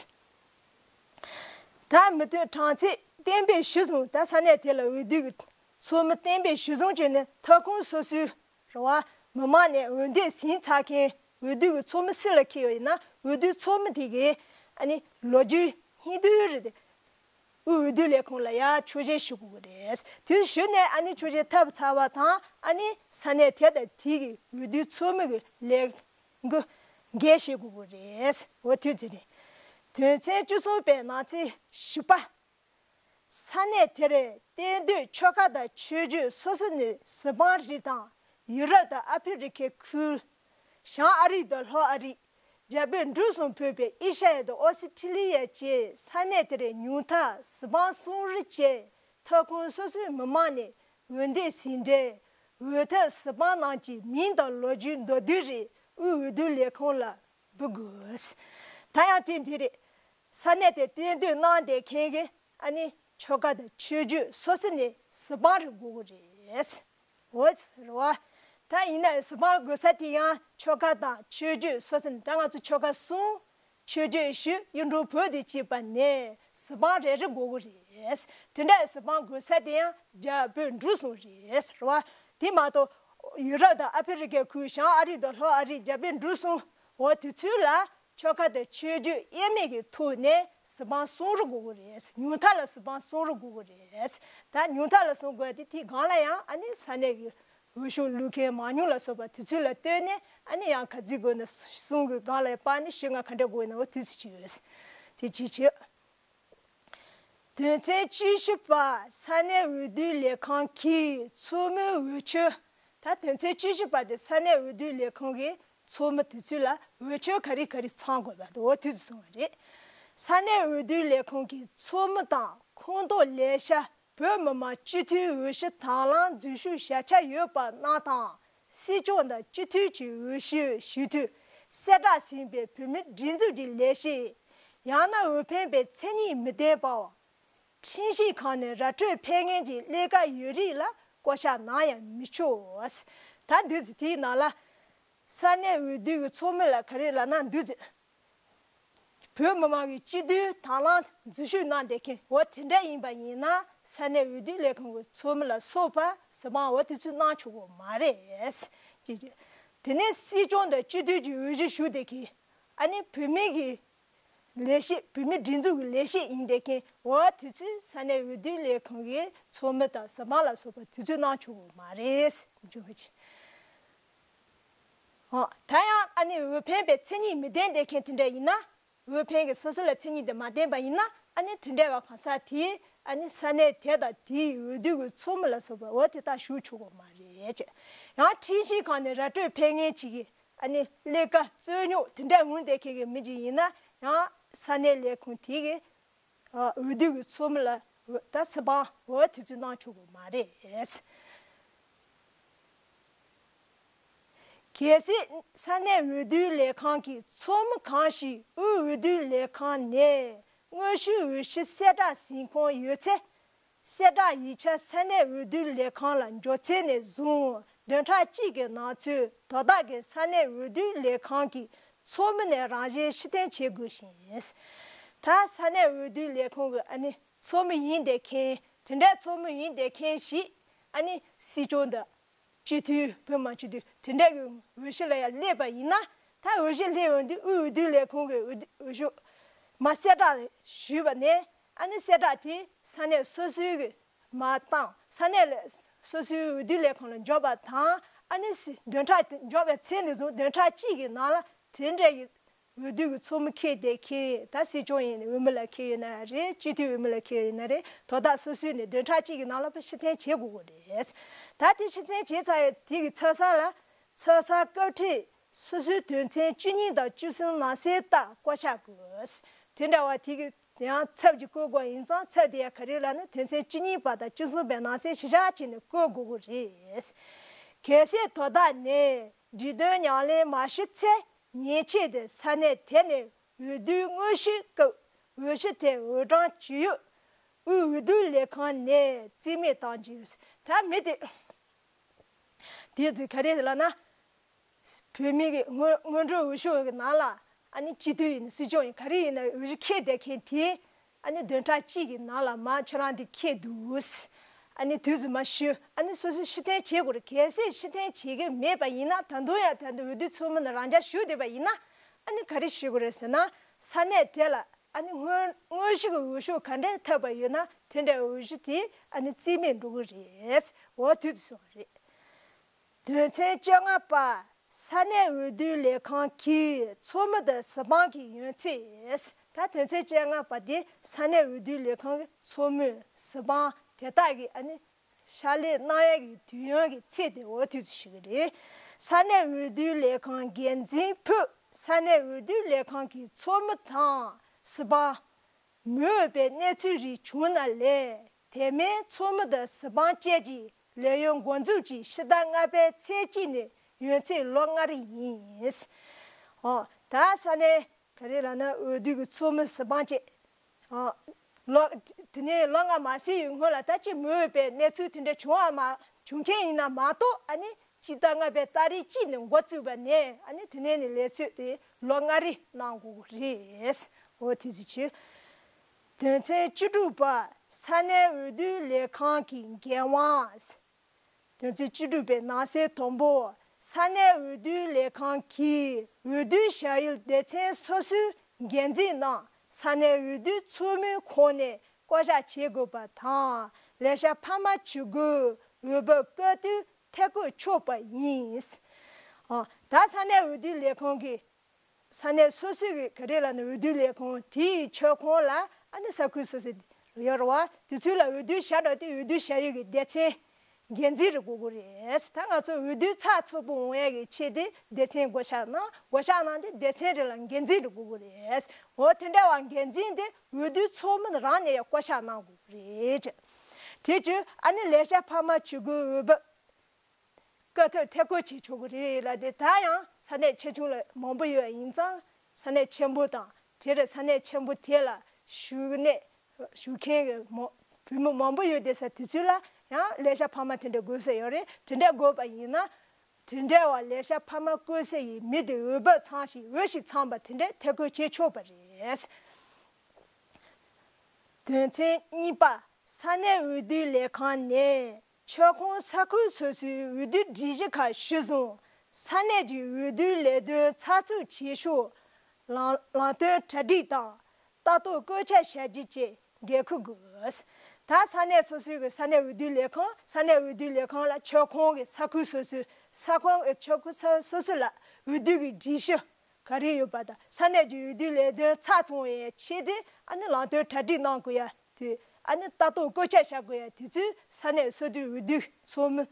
ད་མོས་མཐུན་གྲངས་ཚད་གཏན་འབེབས་གཞིར་བཟུང་ད་ས་གནས་དེ་ལ་འོས་བསྡུ་གི་ ཚོགས་མི་གཏན་འབེབས་གཞིར་བཟུང་བྱས་ནས་ཐོབ་ཁུངས་སོ་སོའི་རེད་བ། མི་མང་ནས་འོས་འདེམས་ཟིན་ཚར་མཁན་འོས་བསྡུ་གི་ཚོགས་མི་སུ་ལ་འཁེལ་ཡོད་ཡིན་ན་འོས་བསྡུ་ཚོགས་མི་དེ་གིས་ཨ་ནི་ལོ་རྒྱུས་སྙིང་བསྡུས་རེད་དེ། དབུས་འོས་བསྡུ་ལས་ཁུངས་ལ་ཡར་ཆོག་མཆན་ཞུ་དགོས་ཀྱི་རེད། དེ་ཞུས་ནས་ཨ་ནི་ཆོག་མཆན་ཐོབ་ཚར་བ་དང་ཨ་ནི་ས་གནས་དེ་དང་དེ་གི་འོས་བསྡུ་ཚོགས་མི་གི་ལས་འགུལ་འགན་བཞེས་དགོས་ཀྱི་རེད། འོ་དེ་ཚོ་རེད། དོན་ཚན་བཅུ་གསུམ་པའི་ནང་ཚན་བཞི་པ། ས་གནས་དེར་གཏན་སྡོད་ཆོལ་ཁ་དང་ཆོས་བརྒྱུད་སོ་སོ་ནས་གཟི་དཔང་རིགས་དང་ཡུ་རོབ་དང་ཨ་ཕི་རི་ཁའི་ཁུལ། བྱང་ཨ་རི་དང་ལྷོ་ཨ་རི། རྒྱ་བལ་འབྲུག་གསུམ་ཕུད་པའི་ཨེ་ཤ་ཡ་དང་ཨོ་སི་ཁྲི་ལི་ཡ་བཅས་ས་གནས་དེར་ཉུང་མཐར་གཟི་དཔང་གསུམ་རེ་བཅས་ཐོབ་ཁུངས་སོ་སོའི་མི་མང་ནས་འོས་འདེམས་ཟིན་འབྲས། འོས་ཐོབ་གཟི་དཔང་རྣམས་ཀྱི་མིང་དང་ལོ་རྒྱུས་མདོར་བསྡུས་རེ་དབུས་འོས་བསྡུ་ལས་ཁུངས་ལ་འབུལ་དགོས། ད་ཡང་དེ་འདི་རེད། ས་གནས་དེར་གཏན་སྡོད་གནང་བསྡད་མཁན་གྱི་ཨ་ནི་ཆོལ་ཁ་དང་ཆོས་བརྒྱུད་སོ་སོ་ནས་གཟི་དཔང་རེ་དགོས་ཀྱི་རེད། འོ་ཙི་རེད་བ། ད་ཡིན་ན་གཟི་དཔང་དགོས་ས་དེ་ཡང་ཆོལ་ཁ་དང་ཆོས་བརྒྱུད་སོ་སོ་ནས། ད་ང་ཚོ་ཆོལ་ཁ་གསུམ། ཆོས་བརྒྱུད་བཞི། གཡུང་དྲུང་བོད་དེ་བཅས་པ་ནས་གཟི་དཔང་རེ་རེ་དགོས་ཀྱི་རེད། དེ་འདྲའི་གཟི་དཔང་དགོས་ས་དེ་ཡང་རྒྱ་བོད་འབྲུག་གསུམ་རེད། རེད་བ། དེ་མ་གཏོགས་ཡུ་རོབ་དང་ཨ་ཕི་རི་ཀའི་ཁུལ། བྱང་ཨ་རི་དང་ལྷོ་ཨ་རི། རྒྱ་བལ་འབྲུག་གསུམ། འོ་དེ་ཚོ་ལ་ཆོལ་ཁ་དང་ཆོས་བརྒྱུད་དབྱེ་མེད་ཀྱི་ཐོག་ནས་གཟི་དཔང་གསུམ་རེ་དགོས་ཀྱི་རེད། ཉུང་མཐའ་ལ་གཟི་དཔང་གསུམ་རེ་དགོས་ཀྱི་རེད། ད་ཉུང་མཐའ་ལ་གསུམ་དགོས་དེ་དེ་སྒང་ལ་ཡང་ཨ་ནི་ས་གནས་ཀྱི་འོས་ཤོག་བླུག་མཁན་མང་ཉུང་ལ་སོགས་པ་དེ་ཚོ་ལ་ལྟོས་ནས་ཨ་ནི་ཡང་ག་ཚོད་དགོས་ན་གསུམ་གྱི་སྒང་ལ་ཡང་སྤར་ནས་བཞི་ལྔ་ག་འདྲ་དགོས་ན་འོ་དེ་ཚོ་ཅིག་ཡོད། དེ་ཅིག་བྱེད། དོན་ཚན་བཅུ་བཞི་པ། ས་གནས་འོས་བསྡུ་ལས་ཁང་གི་ཚོགས་མིའི་འོས་ཆོས། ད་དོན་ཚན་བཅུ་བཞི་པ་དེ་ས་གནས་འོས་བསྡུ་ལས་ཁང་གི་ཚོགས་མི་དེ་ཚོ་ལ་འོས་ཆོས་ག་རེ་ག་རེ་ཚང་དགོས་པ་དེ་འོ་དེ་ཚོ་གསུངས་པ་རེད། ས་གནས་འོས་བསྡུ་ལས་ཁང་གི་ཚོགས་མི་དང་ཁོངས་གཏོགས་ལས་བྱ། བོད་མི་མང་སྤྱི་འཐུས་འོས་གཞི་དང་བླངས་འཛུལ་ཞུགས་བྱ་འཆར་ཡོད་པ་རྣམས་དང་། སྲིད་སྐྱོང་དང་སྤྱི་འཐུས་ཀྱི་འོས་གཞི་ཞུ་དུས་གསལ་བསྒྲགས་ཟིན་པའི་བོད་མིའི་སྒྲིག་འཛུགས་ཀྱི་ལས་བྱེད། ཡང་ན་འོས་འཕེན་པའི་མཚན་ཉིད་མི་ལྡན་པ། ཁྲིམས་ཞིབ་ཁང་ནས་ར་སྤྲོད་ཕེབས་མཁན་གྱི་ལས་ཀ་ཡོད་རིགས་ལ་བསྐོ་བཞག་གནང་ཡང་མི་ཆོག། ད་འདུག་ཚེ་དེའི་ནང་ལ་ས་གནས་འོས་བསྡུ་གི་ཚོགས་མི་ལ་ག་རེ་ལབ་ན། འདུག་ཚེ་བོད་མི་མང་གི་སྤྱི་འཐུས་དང་བླངས་འཛུལ་ཞུགས་གནང་བསྡད་མཁན་འོ་དེ་འདྲ་ཡིན་པ་ཡིན་ན་ས་གནས་འོས་བསྡུ་ལས་ཁང་གི་ཚོགས་མི་ལ་སོགས་པ་གཟི་དཔང་འོ་དེ་ཚོ་གནང་ཆོག་གི་མ་རེད། ཅེས་བརྗོད། དེ་ནས་སྲིད་སྐྱོང་དང་སྤྱི་འཐུས་ཀྱི་འོས་གཞི་ཞུ་བསྡད་མཁན་ཨ་ནི་བོད་མི་གི་ལས་བྱེད། བོད་མིའི་སྒྲིག་འཛུགས་ཀྱི་ལས་བྱེད་ཡིན་བསྡད་མཁན་འོ་དེ་ཚོས་ས་གནས་འོས་བསྡུ་ལས་ཁང་གི་ཚོགས་མི་དང་གཟི་དཔང་ལ་སོགས་པ་དེ་ཚོས་གནང་ཆོག་གི་མ་རེད། འོ་ད་ཡང་ཨ་ནི་འོས་འཕེན་པའི་མཚན་ཉིད་མི་ལྡན་བསྡད་མཁན་དེ་འདྲ་ཡིན་ན། འོས་འཕེན་གྱི་སོ་སོ་ལ་མཚན་ཉིད་དེ་མ་ལྡན་པ་ཡིན་ན་ཨ་ནི་དེ་འདྲ་བ་གང་ཟག་དེས་ཨ་ནི་ས་གནས་དེ་དང་དེའི་འོས་བསྡུ་གི་ཚོགས་མི་ལ་སོགས་པ་འོ་དེ་དག་ཞུགས་ཆོག་གི་མ་རེད་ཅེས། ཡང་ཁྲིམས་ཞིབ་ཁང་ནས་ར་སྤྲོད་ཕེབས་མཁན་ཅིག་གིས་ཨ་ནི་ལས་ཀ་རྩོད་རྙོག་དེ་འདྲ་འོང་བསྡད་མཁན་གྱི་མི་ཅིག་ཡིན་ན་ཡང་ས་གནས་ལས་ཁུངས་དེ་གི་འོས་བསྡུ་གི་ཚོགས་མི་ལ་ད་གཟི་དཔང་འོ་དེ་ཚོ་གནང་ཆོག་གི་མ་རེད། གལ་སྲིད་ས་གནས་འོས་བསྡུ་ལས་ཁང་གི་ཚོགས་མི་གང་ཞིག་དབུས་འོས་བསྡུ་ལས་ཁང་ནས་དངོས་ཤུགས་འོས་གཞི་གསལ་བསྒྲགས་ཟིན་ཁུངས་ཡོད་ཚེ། གསལ་བསྒྲགས་ཡིག་ཆ་ས་གནས་འོས་བསྡུ་ལས་ཁང་ལ་འབྱོར་ཚད་ནས་བཟུང་བདུན་ཕྲག་གཅིག་གི་ནང་ཚུད་དོ་བདག་གིས་ས་གནས་འོས་བསྡུ་ལས་ཁང་གི་ཚོགས་མི་ནས་རང་བཞིན་ཕྱིར་འཐེན་བྱེད་དགོས་ཤིང་། ད་ས་གནས་འོས་བསྡུ་ལས་ཁང་གི་ཨ་ནི་ཚོགས་མི་ཡིན་བསྡད་མཁན་དེ་འདྲའི་ཚོགས་མི་ཡིན་བསྡད་མཁན་ཞིག་ཨ་ནི་སྲིད་སྐྱོང་དང་། སྤྱི་འཐུས། བོད་མི་མང་སྤྱི་འཐུས་དེ་འདྲ་གི་འོས་གཞི་ལ་ཡང་སླེབས་པ་ཡིན་ན། ད་འོས་གཞི་སླེབས་ཡོང་དུས་དབུས་འོས་བསྡུ་ལས་ཁུངས་ཀྱི་འོས་འོས་ཤོག་མར་གསལ་བསྒྲགས་ཞུས་པ་ནས་ཨ་ནི་གསལ་བསྒྲགས་དེ་ས་གནས་སོ་སོའི་གི་མར་བཏང་། ས་གནས་ལ་སོ་སོའི་འོས་བསྡུ་ལས་ཁང་ལ་འབྱོར་བ་དང་ཨ་ནི་སི་བདུན་ཕྲག་དེ་འབྱོར་བའི་ཚེ་ནས་བཟུང་བདུན་ཕྲག་གཅིག་གི་ནང་ལ་དེ་འདྲ་གི་འོས་བསྡུ་གི་ཚོགས་མི་འཁེལ་བསྡད་མཁན། ད་སྲིད་སྐྱོང་ཡིན་ན་འོས་མི་ལ་འཁེལ་ཡོད་ན་རེད། སྤྱི་འཐུས་འོས་མི་ལ་འཁེལ་ཡོད་ན་རེད། དོ་བདག་སོ་སོའི་ནས་བདུན་ཕྲག་གཅིག་གི་ནང་ལ་ཕར་ཕྱིར་འཐེན་བྱེད་དགོས་ཀྱི་རེད། ད་དེ་ཕྱིར་འཐེན་བྱས་ཚར་ཡོད་དེ་གི་ཚབ་གསང་ལ་ཚབ་གསང་བཀའ་ཁྲིད་སོ་སོའི་དོན་ཚན་བཅུ་གཉིས་དང་བཅུ་གསུམ་ནང་གསལ་ལྟར་བསྐོ་བཞག་དགོས། དེ་འདྲ་བ་དེ་གི་ཡང་ཚབ་ཀྱི་བསྐོ་དགོས་ཡིན་ཙང་ཚབ་དེ་ཡང་ག་རེ་ལབ་ན་དོན་ཚན་བཅུ་གཉིས་པ་དང་བཅུ་གསུམ་པའི་ནང་གསལ་གཞིར་བཞག་བྱས་ནས་བསྐོ་དགོས་ཀྱི་རེད། གལ་སྲིད་དོ་བདག་ནས་འབྲི་དོན་ཉམས་ལེན་མ་ཞུས་ཚེ། ཉེས་ཆད་དེ་ས་གནས་དེ་ནས་འོས་བསྡུའི་དངོས་གཞིའི་སྐབས་འོས་གཞི་དེ་འོས་གྲངས་ཇི་ཡོད་དབུས་འོས་བསྡུ་ལས་ཁང་ནས་རྩིས་མེད་གཏང་རྒྱུ་ཡོད། ད་མི་དེ་དེ་ཚོས་ག་རེ་ལབ་ན། བོད་མི་གི་སྔོན་སྔོན་འགྲོའི་འོས་ཤོག་གི་ནང་ལ་ཨ་ནི་སྤྱི་འཐུས་ཡིན་ན་སྲིད་སྐྱོང་ཡིན་ག་རེ་ཡིན་ན་འོས་གཞི་འཁྱེར་བསྡད་མཁན་དེ་ཨ་ནི་བདུན་ཕྲག་གཅིག་གི་ནང་ལ་མར་ཁྱེད་རང་དེ་འཁྱེར་འདུག་ཨ་ནི་དུས་རྗེས་མ་ཞུ། ཨ་ནི་སོ་སོས་ཕྱིར་འཐེན་བྱེད་དགོས་རེད། གལ་སྲིད་ཕྱིར་འཐེན་བྱེད་ཀྱི་མེད་པ་ཡིན་ན། ད་དུང་ཡང་ད་དུང་འོས་བསྡུ་ཚོགས་མི་ནང་རང་འཇགས་བཞུགས་བསྡད་པ་ཡིན་ན། ཨ་ནི་ག་རེ་ཞུ་དགོས་རེད་ཟེར་ན། ས་གནས་དེ་ལ་ཨ་ནི་དངོས་དངོས་གཞི་གི་འོས་ཤོག་ག་འདྲས་ཐོབ་པ་ཡོད་ན། དེ་འདྲའི་འོས་གཞི་དེ་ཨ་ནི་རྩིས་མེད་འགྲོ་གི་རེད། འོ་དུས་ཚོད་སོང་བ་རེད། དོན་ཚན་བཅོ་ལྔ་པ། ས་གནས་འོས་བསྡུ་ལས་ཁང་གི་ཚོགས་མི་དང་གཟི་འབངས་ཀྱི་ཡོན་ཚད། ད་དོན་ཚན་བཅོ་ལྔ་པ་དེ་ས་གནས་འོས་བསྡུ་ལས་ཁང་གི་ཚོགས་མི་གཟི་འབངས་དེ་དག་གི་ཨ་ནི་ཕྱག་ལས་གནང་ཡས་ཀྱི་དུས་ཡུན་གྱི་ཚད་དེ་འོ་དུས་ཚོད་ཞུ་གི་རེད། ས་གནས་འོས་བསྡུ་ལས་ཁང་འགན་འཛིན་ཕུད། ས་གནས་འོས་བསྡུ་ལས་ཁང་གི་ཚོགས་མི་དང་གཟི་འབངས། མི་འོས་པའི་གནས་ཚུལ་རིགས་བྱུང་ན་ལས། དེ་མིན་ཚོགས་མི་དང་གཟི་འབངས་བཅས་ཀྱི་ལས་ཡུན་འགོ་འཛུགས་ཀྱི་ཕྱི་ཟླ་ལྔ་པའི་ཚེས་གཅིག་ནས་ཡུན་ཚད་ལོ་ལྔ་རེ་ཡིན། འོ། ད་ས་གནས་ག་རེ་ལབ་ན། འོས་བསྡུ་གི་ཚོགས་མི་གཟི་འབངས་བཅས། འོ། ལོ། དེ་ནས་ལོ་ལྔ་མ་ཟིན་ཡི་སྔོན་ལ་ད་ཅི་མི་འོས་པའི་གནས་ཚུལ་དེ་འདྲ་བྱུང་བ་མ། བྱུང་མཁན་ཡིན་ན་མ་གཏོགས། ཨ་ནི་སྤྱི་ཟླ་ལྔ་པའི་ཏ་རིག་གཅིག་ནས་འགོ་བཙུགས་པ་ནས། ཨ་ནི་དེ་ནས་ནི་ལས་ཚོད་དེ་ལོ་ལྔ་རེ་གནང་དགོས་ཀྱི་རེད། འོ་དེ་ཚོ་བྱོས། དོན་ཚན་བཅུ་དྲུག་པ། ས་གནས་འོས་བསྡུ་ལས་ཁང་གི་འགན་དབང་། དོན་ཚན་བཅུ་དྲུག་པའི་ནང་གསེས་དང་པོ། ས་གནས་འོས་བསྡུ་ལས་ཁང་གིས་འོས་བསྡུ་བྱ་ཡུལ་སྡེ་ཚན་སོ་སོའི་འགན་འཛིན་རྣམས་ས་གནས་འོས་བསྡུ་ཚོགས་མིའི་ཁོངས་ནས་བསྐོ་གཞག་བྱེད་དགོས་པ་དང་། ལས་བྱ་འཕར་མ་བྱེད་དགོས། འོས་འབབ་བཀོད་དུས་ཐད་བསྐོ་ཆོག་པ་ཡིན། ཨ། ད་ས་གནས་འོས་བསྡུ་ལས་ཁང་གིས། ས་གནས་སོ་སོའི་གི་ག་རེ་ལབ་ན། འོས་བསྡུ་ལས་ཁང་དེའི་ཁྱབ་ཁོངས་ལ་ཨ་ནི་ས་ཁུལ་སོ་སོ་ཡོད་རེད་བ། དེ་ཚོ་ལ་འོས་བསྡུ་བྱ་འགྲོ་དུས་འོས་བསྡུ་བྱ་ཡུལ་གྱི་སྡེ་ཚན་འགན་འཛིན་རེ་དགོས་ཀྱི་རེད། ད་ང་ཚོ་འོས་བསྡུ་ཚགས་ཚུད་པོ་འོང་ཡས་ཀྱི་ཆེད་དེ་སྡེ་ཚན་བསྐོ་གཞག་གནང་། བསྐོ་གཞག་གནང་དུས་སྡེ་ཚན་རེ་ལ་འགན་འཛིན་རེ་དགོས་ཀྱི་རེད། འོ་དེ་འདྲ་བ་འགན་འཛིན་དེ་འོས་བསྡུ་ཚོགས་མི་རང་ནས་ཡང་བསྐོ་གཞག་གནང་དགོས་ཀྱི་རེད། དེ་བྱས་ཨ་ནི་ལས་བྱ་འཕར་མ་བྱེད་དགོས། འོས་འབབ་བཀོད་དུས་ཐད་བསྐོ་བྱེད་ཆོག་གི་རེད་ལབ་དེ། ད་ཡང་ས་གནས་ཆེ་ཆུང་ལ་མང་པོ་ཡོད་ཡིན་ཙང་། ས་གནས་ཆེན་པོ་དང་དེར་ས་གནས་ཆེན་པོ་དེ་ལ་བཞུགས་གནས་བཞུགས་མཁན་གྱི་མང་བོད་མི་མང་པོ་ཡོད་དེ་ས། དེ་ཚོ་ལ་ཡང་ལས་བྱ་འཕར་མ་དེ་འདྲ་དགོས་ས་ཡོད་རེད། དེ་འདྲ་དགོས་པ་ཡིན་ན། དེ་འདྲ་བ་ལས་བྱ་འཕར་མ་བཀོད་ས་ཡི་མི་དེ་འོས་འབབ་ཚང་ཞིང་འོས་ཤིང་འཚམས་པ་དེ་འདྲ་ཐད་བསྐོ་བྱེད་ཆོག་པ་རེད། དོན་ཚན་གཉིས་པ། ས་གནས་འོས་བསྡུ་ལས་ཁང་ནས་ཁྱབ་ཁོངས་ས་ཁུལ་སོ་སོའི་འོས་བསྡུ་སྒྲིག་གཞི་ཁག་གཞིར་བཟུང་། ས་གནས་ཀྱི་འོས་བསྡུ་ལས་དོན་ཚགས་ཚུད་བྱེད་ཕྱོགས། ལམ་ལམ་སྟོན་གྲ་སྒྲིག་དང་ལྟ་རྟོག་བཀོད་ཁྱབ་བྱ་རྒྱུ་བཅས་འགན་འཁུར་དགོས། ད་ས་གནས་སོ་སོའི་གི་ས་གནས་འོས་བསྡུ་ལས་ཁང་། ས་གནས་འོས་བསྡུ་ལས་ཁང་ལ་ཁྱབ་ཁོངས་ཀྱི་ས་ཁུལ་སོ་སོའི། ས་ཁོངས་ཀྱི་ཁྱབ་ཁོངས་ས་སོ་སོ་ལ་འོས་བསྡུ་གི་སྒྲིག་གཞི་ག་རེ་ཡོད་པ་དང་། ས་གནས་ཀྱི་འོས་བསྡུ་ལས་དོན་ཚགས་ཚུད་ཡས་ཆེད་དུ་ཨ་ནི་ལམ་སྟོན་གྲ་སྒྲིག་གནང་དགོས་ཡ་དེ། ཨ་ནི་ལྟ་རྟོག་བཀོད་ཁྱབ་བྱ་དགོས་ཡ་དེ་ཚོ་ས་གནས་སོ་སོའི་འོས་བསྡུ་ཚོགས་མི།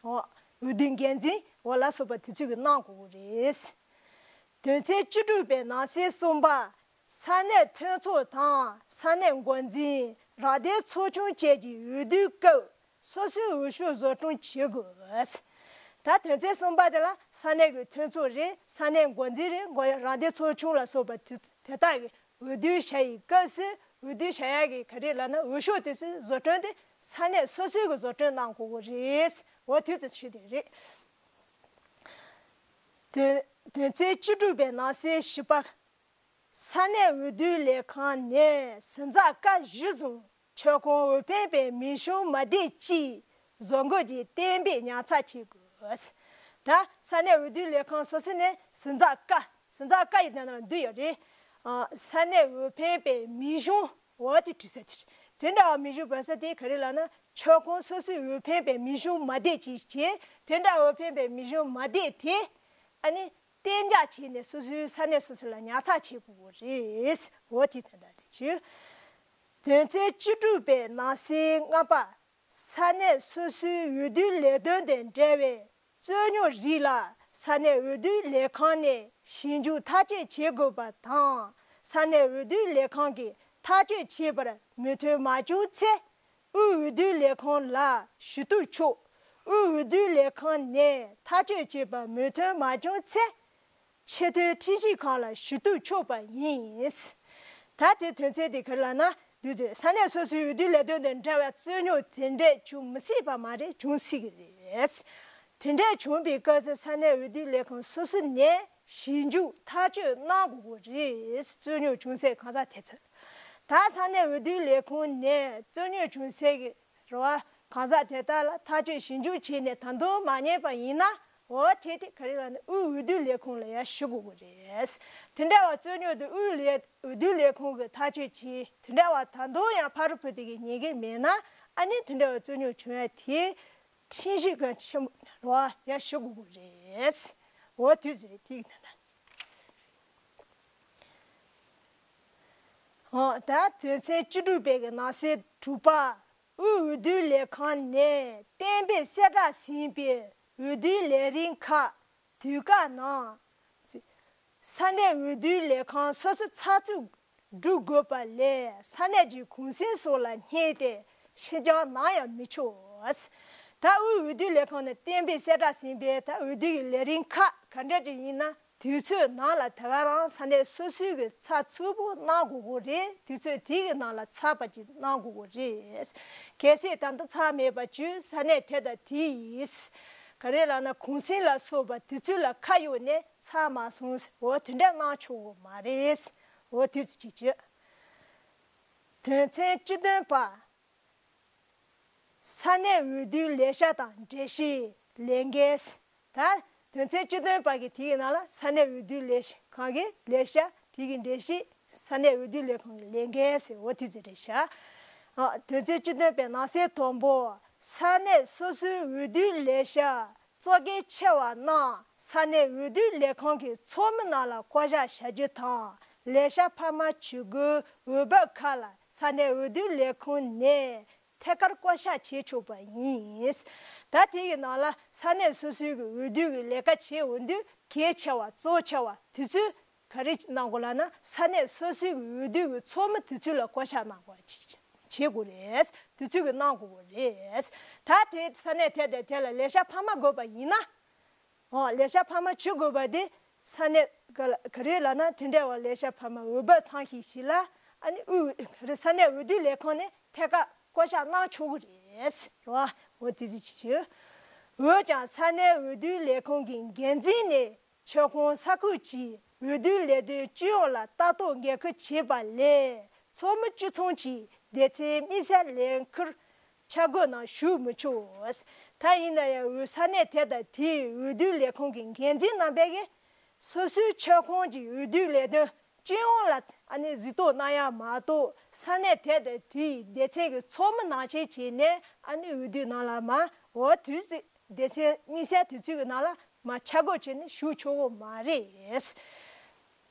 འོ། འོས་བསྡུ་འགན་འཛིན་འོ་ལ་སོགས་པ་དེ་ཚོ་གིས་གནང་དགོས་ཀྱི་རེད། དོན་ཚན་བཅུ་དྲུག་པའི་ནང་གསེས་གསུམ་པ། ས་གནས་མཐུན་ཚོགས་དང་ས་གནས་འགོ་འཛིན། རང་བདེན་ཚོགས་ཆུང་བཅས་ཀྱི་འོས་བསྡུའི་སྐབས་སོ་སོའི་འོས་ཤོག་བཟོ་སྐྲུན་བྱེད་དགོས། ད་དོན་ཚན་གསུམ་པ་དེ་ལ་ས་གནས་ཀྱི་མཐུན་ཚོགས་རེད། ས་གནས་འགོ་འཛིན་རེད། འགོ་རང་བདེན་ཚོགས་ཆུང་ལ་སོགས་པ་དེ་དེ་དག་གིས་འོས་བསྡུ་བྱ་ཡི་སྐབས་སུ། འོས་བསྡུ་བྱ་ཡག་གི་ག་རེ་ལབ་ན། འོས་ཤོག་དེ་ཚོའི་བཟོ་སྐྲུན་དེ་ས་གནས་སོ་སོའི་གི་བཟོ་སྐྲུན་གནང་དགོས་ཀྱི་རེད། འོ་དེ་ཚོ་ཞུ་དེ་རེད། དོན་དོན་ཚན་བཅུ་དྲུག་པའི་ནང་གསེས་བཞི་པ། ས་གནས་འོས་བསྡུ་ལས་ཁང་ནས་ཟིན་ཚགས་བཀའ་གཞིར་བཟུང་ཁྱབ་ཁོངས་འོས་འཕེན་པའི་མིང་གཞུང་མ་དེ་གཅིག་བཟོ་འགོད་ཀྱི་གཏན་འབེབས་ཉར་ཚགས་བྱེད་དགོས། ད་ས་གནས་འོས་བསྡུ་ལས་ཁང་སོ་སོ་ནས་ཟིན་ཚགས་བཀའ། ཟིན་ཚགས་བཀའ་ཡི་དོན་ལ་འདི་ཡོད་རེད། ཨ། ས་གནས་འོས་འཕེན་པའི་མིང་གཞུང་འོ་དེ་བྲིས་ས་དེ་རེད། དེ་འདྲ་བ་མིང་གཞུང་བྲིས་ས་དེ་ག་རེ་ལབ་ན། ཁྱབ་ཁོངས་སོ་སོའི་འོས་འཕེན་པའི་མིང་གཞུང་མ་དེ་གཅིག་བྱས། དེ་འདྲ་འོས་འཕེན་པའི་མིང་གཞུང་མ་དེ་དེ་ཨ་ནི་གཏན་འཇགས་བྱས་ནས་སོ་སོའི་ས་གནས་སོ་སོ་ལ་ཉར་ཚགས་བྱེད་དགོས་རེད། འོ་དེ་དོན་དག་དེ་བྱས། དོན་ཚན་བཅུ་དྲུག་པའི་ནང་གསེས་ལྔ་པ། ས་གནས་སོ་སོའི་འོས་བསྡུ་ལས་དོན་དང་འབྲེལ་བའི་རྩོད་རྙོག་རིགས་ལ་ས་གནས་འོས་བསྡུ་ལས་ཁང་ནས་ཞིབ་འཇུག་ཐག་གཅོད་བྱེད་དགོས་པ་དང་། ས་གནས་འོས་བསྡུ་ལས་ཁང་གིས་ཐག་གཅོད་བྱས་པར་མོས་མཐུན་མ་བྱུང་ཚེ། དབུས་འོས་བསྡུ་ལས་ཁང་ལ་ཞུ་གཏུག་ཆོག་དབུས་འོས་བསྡུ་ལས་ཁང་ནས་ཐག་གཅོད་བྱས་པར་མོས་མཐུན་མ་བྱུང་ཚེ། ཆེས་མཐོའི་ཁྲིམས་ཞིབ་ཁང་ལ་ཞུ་གཏུག་ཆོག་པ་ཡིན། ད་དེ་དོན་ཚན་དེ་ག་རེ་ལབ་ན། དུས་དེར་ས་གནས་སོ་སོའི་འོས་བསྡུ་ལས་དོན་དང་འབྲེལ་བའི་རྩོད་རྙོག་དེ་འདྲས་བྱུང་མི་སྲིད་པ་མ་རེད། བྱུང་སྲིད་ཀྱི་རེད། དེ་འདྲས་བྱུང་བའི་སྐབས་སུ་ས་གནས་འོས་བསྡུ་ལས་ཁང་སོ་སོ་ནས་ཞིབ་འཇུག་ཐག་གཅོད་གནང་དགོས་ཀྱི་རེད། རྩོད་རྙོག་བྱུང་སའི་གང་ཟག་དེ་ཚོ། ད་ས་གནས་འོས་བསྡུ་ལས་ཁང་ནས་རྩོད་རྙོག་བྱུང་སའི་གི་རེད་བ། གང་ཟག་དེ་དག་ལ་ཐག་གཅོད་ཞིབ་འཇུག་བྱས་ནས་ད་དུང་མ་རྙེད་པ་ཡིན་ན། འོ་དེ་དེ་ག་རེ་ལབ་ན་དབུས་འོས་བསྡུ་ལས་ཁུངས་ལ་ཡར་ཞུ་དགོས་ཀྱི་རེད། དེ་འདྲ་བ་རྩོད་རྙོག་དེ་དབུས་ལས་འོས་བསྡུ་ལས་ཁུངས་ཀྱིས་ཐག་གཅོད་བྱས། དེ་འདྲ་བ་ད་དུང་ཡང་ཕ་རུ་བུ་དེ་གིས་ཉན་གྱི་མེད་ན། ཨ་ནི་དེ་འདྲ་བ་རྩོད་རྙོག་བྱུང་ཡ་དེ་ཁྲིམས་ཞིབ་ཁང་ཆེན་མོ་ལ་ཡར་ཞུ་དགོས་ཀྱི་རེད། འོ་དེ་ཟེར་དེ་གི་ད་ལྟ། འོ་ད་དོན་ཚན་བཅུ་དྲུག་པའི་གི་ནང་གསེས་དྲུག་པ། དབུས་འོས་བསྡུ་ལས་ཁང་ནས་གཏན་འབེབས་གསལ་བསྒྲགས་ཟིན་པའི་འོས་བསྡུའི་ལས་རིམ་ཁག་དུས་བཀག་ནང་། ས་གནས་འོས་བསྡུ་ལས་ཁང་སོ་སོ་ཚགས་ཚུད་སྒྲུབ་དགོས་པ་ལས་ས་གནས་ཀྱི་གུང་སེང་སོགས་ལ་བསྙད་དེ་ཕྱིར་འགྱངས་གནང་ཡང་མི་ཆོག་ད་དབུས་འོས་བསྡུ་ལས་ཁང་ནས་གཏན་འབེབས་གསལ་བསྒྲགས་ཟིན་པའི་ད་འོས་བསྡུ་ཡི་ལས་རིམ་ཁག་ག་འདྲ་ཅིག་ཡིན་ན། དུས་ཚོད་ནང་ལ་དེ་ག་རང་ས་གནས་སོ་སོའི་གི་ཚགས་ཚུད་པོ་གནང་དགོས་ཀྱི་རེད། དུས་ཚོད་དེ་གི་ནང་ལ་ཚར་བ་ཅིག་གནང་དགོས་ཀྱི་རེད། གལ་སྲིད་ད་ལྟ་ཚར་མེད་པ་བརྗོད། ས་གནས་དེ་དང་དེ་ཡིས་ག་རེ་ལབ་ན་གུང་སེང་ལ་སོགས་པ་དུས་ཚོད་ལ་ཁ་གཡོགས་ནས་ཚར་མ་སོང་། འོ་དེ་འདྲ་གནང་ཆོག་གི་མ་རེད། འོ་དེ་ཅིག་བརྗོད། དོན་ཚན་བཅུ་བདུན་པ། ས་གནས་འོས་བསྡུའི་ལས་བྱ་དང་འགྲེལ་བཤད་ལས་འགན། ད་དོན་ཚན་བཅུ་བདུན་པ་གི་དེ་གི་ནང་ལ་ས་གནས་འོས་བསྡུའི་ལས་ཁང་གི་ལས་བྱ་དེ་གི་འགྲེལ་བཤད། ས་གནས་འོས་བསྡུའི་ལས་ཁང་གི་ལས་འགན་ཟེར། འོ་དེ་ཚོ་རེད་ཤག་ཨ། དོན་ཚན་བཅུ་བདུན་པའི་ནང་གསེས་དང་པོ། ས་གནས་སོ་སོའི་འོས་བསྡུའི་ལས་བྱ་གཙོ་གལ་ཆེ་བ་རྣམས་ས་གནས་འོས་བསྡུའི་ལས་ཁང་གི་ཚོགས་མི་རྣམས་ལ་བསྐོ་གཞག་བྱ་རྒྱུ་དང་། ལས་བྱ་འཕར་མ་བྱེད་དགོས་འོས་བབ་ཁག་ལ་ས་གནས་འོས་བསྡུའི་ལས་ཁང་ནས་ཐད་ཀར་བསྐོ་གཞག་བྱེད་ཆོག་པ་ཡིན། ད་དེ་ཡི་ནང་ལ་ས་གནས་སོ་སོའི་གི་འོས་བསྡུ་གི་ལས་ཀ་བྱེད་འོས་བསྡུ་གལ་ཆེ་བ་གཙོ་ཆེ་བ་དུས་ཚོད་ག་རེ་གནང་དགོས་ལབ་ན། ས་གནས་སོ་སོའི་གི་འོས་བསྡུ་གི་ཚོགས་མི་དུས་ཚོད་ལ་བསྐོ་གཞག་གནང་དགོས་བྱེད་དགོས་རེད། དུས་ཚོད་གི་གནང་དགོས་རེད། ད་དེ་ས་གནས་དེ་དང་དེ་ལ་ལས་བྱ་འཕར་མ་དགོས་པ་ཡིན་ན། འོ་ལས་བྱ་འཕར་མ་བྱེད་དགོས་པ་དེ་ས་གནས་ག་ལ་ག་རེ་ལབ་ན། དེ་འདྲ་བ་ལས་བྱ་འཕར་མ་འོས་བབ་ཚང་ཞིག་ཞིག་ལ་ཨ་ནི་དབུས་ག་རེ་ས་གནས་འོས་བསྡུ་ལས་ཁང་ནས་ཐད་ཀར་བསྐོ་གཞག་གནང་ཆོག་གི་རེད། རེད་བ། འོ་དེ་ཚོ་ཅི་ཞིག་འོན་ཀྱང་ས་གནས་འོས་བསྡུ་ལས་ཁང་གི་འགན་འཛིན་ནས་ཁྱབ་ཁོངས་ས་ཁུལ་གྱི་འོས་བསྡུ་ལས་དོན་སྤྱི་ཡོངས་ལ་ལྟ་རྟོག་འགན་འཁུར་བྱེད་པ་ལས་ཚོགས་མི་བཅུ་ཚང་གི་སྡེ་ཚན་དམིགས་བསལ་ལས་འཁུར་ཆ་བགོས་ནང་ཞུགས་མི་ཆོག་ད་ཡིན་ན་ཡང་འོས་ས་གནས་དེ་དང་དེའི་འོས་བསྡུ་ལས་ཁང་གི་འགན་འཛིན་རྣམ་པས་ཀྱིས་སོ་སོའི་ཁྱབ་ཁོངས་ཀྱི་འོས་བསྡུ་ལས་དོན་སྤྱི་ཡོངས་ལ་ཨ་ནི་གཟིགས་རྟོག་གནང་ཡ་མ་གཏོགས། ས་གནས་དེ་དང་དེའི་སྡེ་ཚན་གྱི་ཚོགས་མི་ནང་བཞིན་བྱས་ནས་ཨ་ནི་འོས་བསྡུ་ནང་ལ་མར་འོ་དུས་ཚོད་སྡེ་ཚན་དམིགས་བསལ་དུས་ཚོད་ཀྱི་ནང་ལ་མར་ཆ་བགོས་བྱས་ནས་ཞུགས་ཆོག་གི་མ་རེད།